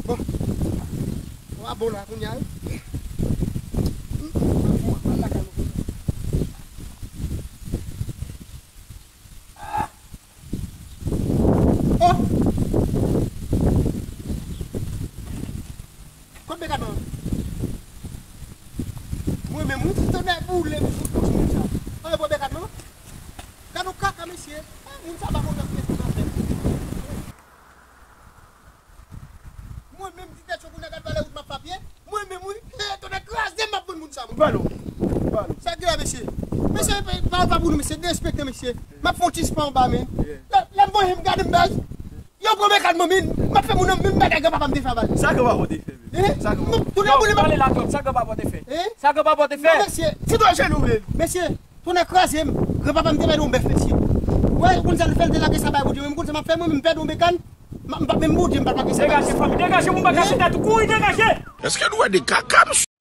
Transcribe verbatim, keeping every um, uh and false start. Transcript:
Bon. Wa bon la kounye a wi. Hmm, al lakay mwen kounye a. Ah! Oh! Kot Bekadman? Mwen menm, wi, ti tonnè boule m fout pou moun sa. Ann pran Bekadman. Gad yon kaka, mesye. Ah, moun sa pa konn nan pyès nan fè. Mwen menm, ti tèt cho pou nèg al pale wout m ap papye. Mwen menm, wi. Eh, tonnè kraze m, m ap pran moun sa, mwen. Balo. Balo. Sa gen la, mesye. Mesye, pawòl pa pou nou, mesye. Derespekte, mesye. M ap fè yon ti spa anba, men. Yeah. Lè, lè m voye m gade m baz. Yo pran Bekadman, men m ap fè moun nan menm bagay granpapa m te fè avè l. Sa granpapa w te fè, men? Eh? Sa granpapa. Tounen boule m ap pale la twòp. Sa granpapa w te fè? Eh? Sa granpapa w te fè? Non, mesye. Ti dwa jenou, men. Mesye, tonnè kraze m. Granpapa m te pèdi yon bèf, mesye. Wè, ou konn sa l fè, l te lage sa bay Bondye. Mwen, m konn sa m ap fè, mwen, m pèdi yon bekàn. M, m p ap menm Bondye, m p ap lage sa bay. Degaje, fanmi, degaje, moun pa kache tèt ou, kouri, degaje! Èske nou wè de kaka, mesye?